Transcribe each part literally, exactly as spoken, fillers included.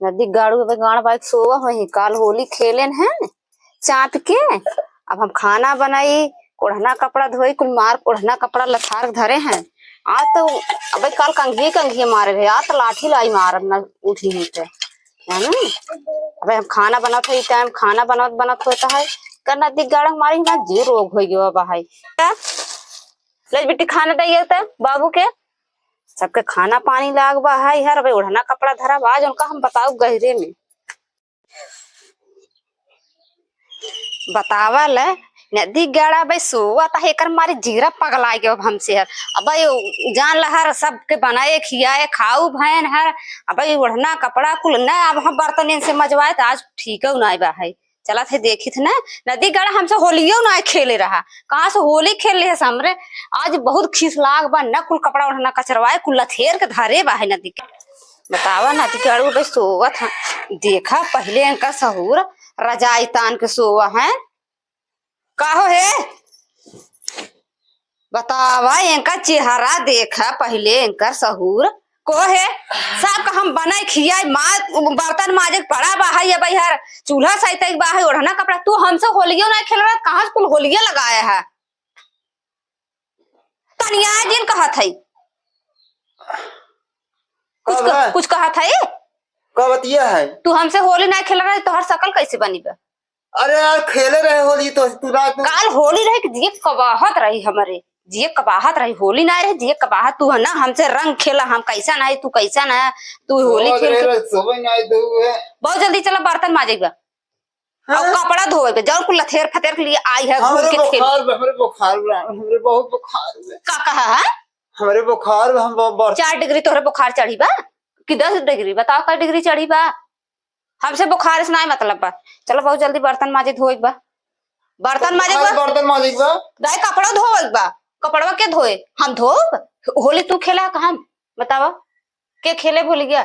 नदी गाड़ू अबे गाड़ बाइक सोवा होई, काल होली खेलेन है चाप के। अब हम खाना बनाई, ओढ़ना कपड़ा धोई, कुल मार ओढ़ना कपड़ा लथार के धरे हैं। आज तो अबे काल कंघिए कंघिए मारे रहे, आज तो लाठी लाई मारब न उठी ही पे, जानू। अबे हम खाना बनत है, ई टाइम खाना बनत बनत होता है, कर नदी गाड़ मारी हमार जी रोग हो गयो बा है। ले बेटी खाना दइए त बाबू के, सबके खाना पानी लाग बा है यार। अबे ओढ़ना कपड़ा धरा बा, आज उनका हम बताऊ गहरे में। बतावा ले, नदी गाड़ा भाई सोवा ता एकर मारे जीरा पगला गयो अब हमसे हर। अब भाई जान लहर सबके बनाए खियाए खाऊ भैन हर। अब भाई ओढ़ना कपड़ा कुल न अब हम बर्तन इनसे मजवाए त आज ठीक है ना बा है। चलत है देखित ना, नदी गाड़ा हमसे होलियो ना खेले रहा, कहाँ से होली खेल ले हमरे। आज बहुत खीस लाग बा न, कुल कपड़ा ओढ़ना कचरवाए कुल लथेर के धरे बा है नदी के। बतावा ना, ती केड़ू पे सोवत हैं। देखा पहिले इनका सहूर, रजाई तान के सोवा है। का हो हे? बतावा, इनका चेहरा देखा पहिले, इनकर सहूर। को हे? सब का हम बनाई खियाई, माँ बर्तन माजे के पड़ा बा है, ये भाई हर चूल्हा सैते के बा है, ओढ़ना कपड़ा। तू हमसे होलियो ना खेल रहा, कहाँ से कुल होलिया लगाया है? तनिया जिन कहत है। कुछ कब क-, है? कुछ कहत है? कब बतिया है? तू हमसे होली ना खेल रहा, तोहर शकल कैसे बनी बा? अरे यार, खेले रहे होली तो तू रात में। काल होली रहे कि जिए कबाहत रही हमरे, जिए कबाहत रही, होली ना रहे, जिए कबाहत। तू है ना हमसे रंग खेला, हम कैसा ना है, तू कैसा ना है, तू होली खेल के। सुबह ना आए दो है। बहुत जल्दी चला, बर्तन माजे बा। हाँ? और कपड़ा धोए के, जौन कुल लथेर फतेर के लिए आई है, घूम हमरे के खेल। बुखार बा, हमरे बुखार बा, हमरे बहुत बुखार बा। का कहा है? हमरे बुखार बा, हम ब-, ब-, चार डिग्री तोहरे बुखार चढ़ी बा कि दस डिग्री? बताओ, का डिग्री चढ़ी बा? हमसे बुखार से ना मतलब बा। चलो, बहुत जल्दी बर्तन माजे धोए के बा, बर्तन माजे के बा, बर्तन माजे के बा। दाई, कपड़ा धोए के बा, कपड़वा के धोए? हम धोब? होली तू खेला का हम? बतावा, के खेले भूल गया?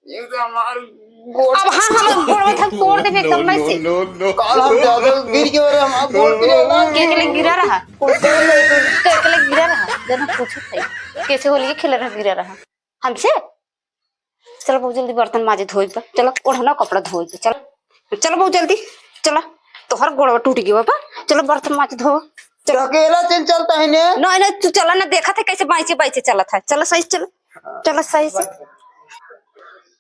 ये तो हमार गोड़। अब हाँ, हम गोड़वा थक तोड़ देबे एकदम में से। काल हम ज्यादा गिर के, अरे हमार गोड़ गिरे ना। के के लिए गिरा रहा? के के लिए गिरा रहा? जना पूछत है, कैसे होली खेले रहा, गिरा रहा? हमसे? चलो बहुत जल्दी बर्तन माजे धोए बा, चलो ओढ़ना कपड़ा धोए बा, चलो, चलो बहुत जल्दी, चलो। तोहर गोड़वा टूट गया बाबा, चलो बर्तन माजे धो। चलो। अकेला चल चलता है ने? नहीं, नहीं, तू चला ना, देखा थे कैसे बाइचे बाइचे चलत है। चलो सही से चलो, चलो सही से।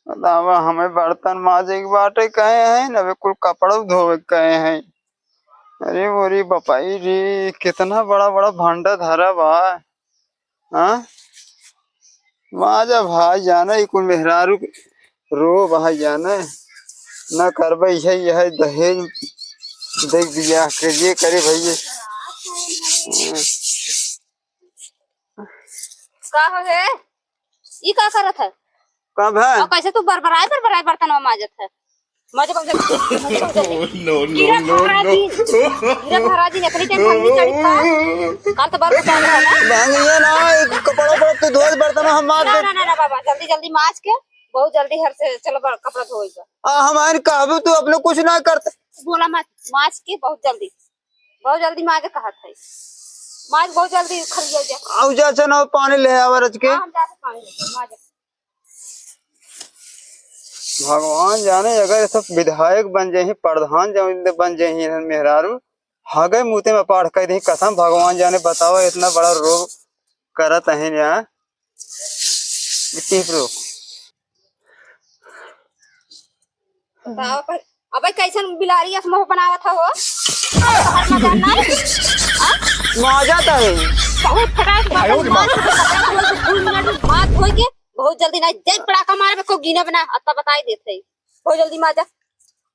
बतावा, हमें बर्तन माजे के बाटे कहे हैं, न कुल कपड़ा धोवे के कहे हैं। अरे ओरी बपाई रे, कितना बड़ा बड़ा भांडा धरा बा। हाँ? माजा भाई जाने, ई कुल मेहरारू के रो भाई जाने, न करबे, यही, यही दहेज दे दिया के ये करे भैया। का हो हे? ई का करत है? का भाई? और कैसे तू बरबराए बरबराए बर्तनवा माजत है? मजे बहुत जल्दी, मजे बहुत जल्दी। No, no, गिरा no, खा रहा no। जी। गिरा खा रहा जी, इतनी टाइम भांगी चढ़ी था। काल तो बार बता रहा ना। भांगिए ना, एक कपड़ा पर तू धोए बर्तन हम माज ना, दे। ना, ना, ना बाबा, जल्दी, जल्दी माज के, बहुत जल्दी हर से चलो बर-, कपड़ा धोएगा। आ, हमारे कहबू तू अपने कुछ ना करते। बोला मत, माज के बहुत जल्दी, बहुत जल्दी माज कहत है। माज बहुत जल्दी खरिया जा। आउ जा, चल ना पानी ले आवा रच के। हाँ, हम जाते पानी लेके, माज। भगवान जाने, अगर ये सब विधायक बन जाही, प्रधान जब बन जाही, इन्हन मेहरारू हगे मुते में पाठ कर दी कसम। भगवान जाने, बतावा, इतना बड़ा रोग करत है यहाँ। टिप रो। बताओ पर, अबे कैसन बिलारी अस मुंह बनावत हो? तोहर मजा ना है? हाँ? मजा तो है। बहुत खटास बात है, मार के कपड़ा धोए के, दू मिनट में हाथ धोए के, बहुत जल्दी ना, जय पड़ाका मारबे को गिनब ना, अत्ता बताई देत है। बहुत जल्दी माजा।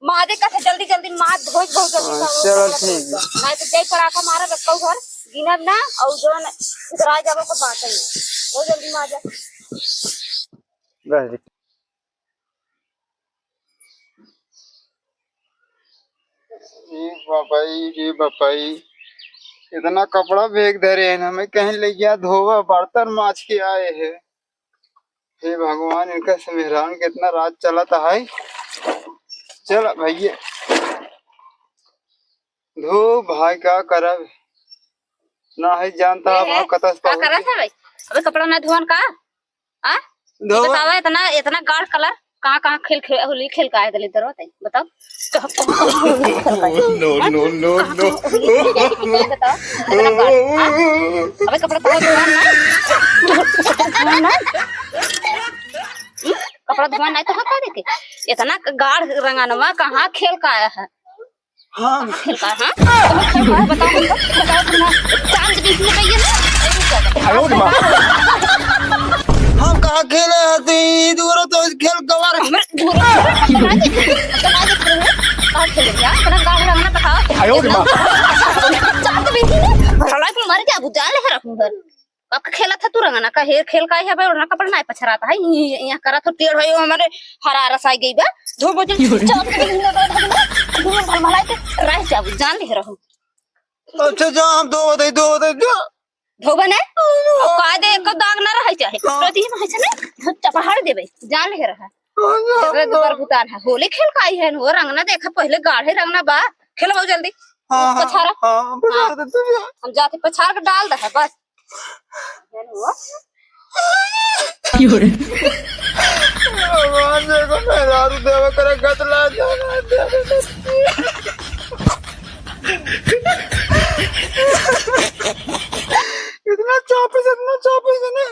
माजे का था, जल्दी, जल्दी माज, धोए, बहुत जल्दी हाँ, माज। चलो, ठीक है। नहीं तो जय पड़ाका मारब, कऊ घर गिनब ना, और जौन सुधराए जाबो को बात है। बहुत जल्दी माजा। बस। रे बापाई, रे बापाई, इतना कपड़ा फेंक धरे हैं, हमें कहीं ले गया धोवा, बर्तन माज के आए हैं। हे भगवान, इनका से मेहरान कितना राज चलत है। चल भैया, धो भाई, का करब, ना है जानता ए, अब ए, हम कतस का पहुंचे। करत है भाई? अबे कपड़ा ना धोवन का? आ? धोवा। बतावा, इतना, इतना गाढ़ कलर, कहाँ, कहाँ खेल, खेल, होली खेल का आए दलिद्दर बताई, बताओ। कहाँ, कहाँ होली खेल का आए? No, हाँ? No, no, कहाँ, no। कहाँ होली खेल का आए? बताओ। अबे कपड़ा धोआ ना? धोआ ना? हम्म? कपड़ा धोआ ना तो हाँ कह देते। इतना गाढ़ रंगनवा कहाँ खेल का आया है? हाँ। खेल का, हाँ? खेल का, बताओ हमको, बताओ तुम ना। चांद बीच में कहिए ना। आयो रे माँ। हम कहाँ खेले हती? ई दूर तो खेल गवार। हमरे दूर, बना दे, बना दे, कहाँ खेले क्या? अपना गाँव में रंगना बताओ। आयो रे माँ। चांद बीच में, भला तुम मर जाबू, जान ले रखूँ घर। अब खेलत है तू रंगना, का हेर खेल का है भाई, ओढ़ना कपड़ा नाहीं पछराता है, ये, ये, यहाँ करत हो टेढ़ हो, हमारे हरारस आ गई बा, धो बोझे, क्यों रे? चाप के दिन में दो दिन में, दिन में भलभलाए के रह जाबू, जान ले रहू। अच्छा, जा, हम धो दे, धो दे, जा। धोबे ने? अब का दे, एको दाग ना रहे चाहे। हाँ। तो दिन में ऐसे ना, धो चपहाड़ देबे, जान ले रहा। हाँ, जा, जगह जा। दुआर भुतान है, होली खेल का आई है, वो रंगना देखा, पहले गाढ़े रंगना बा, खेलवाओ जल्दी। हाँ, हाँ, पछारा। हाँ, पछार हाँ। दे, तू जा। हम जाते पछार के डाल दे, बस। क्यों रे? भगवान जी को मेहरारू देवे करे गतला जाना देवे। इतना चापे से, इतना चापे से ना।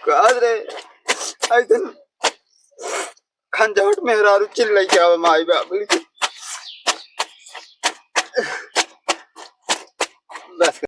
का रे, ऐसन खंजावट मेहरारू चिल्लाई के आवे, माई बाप।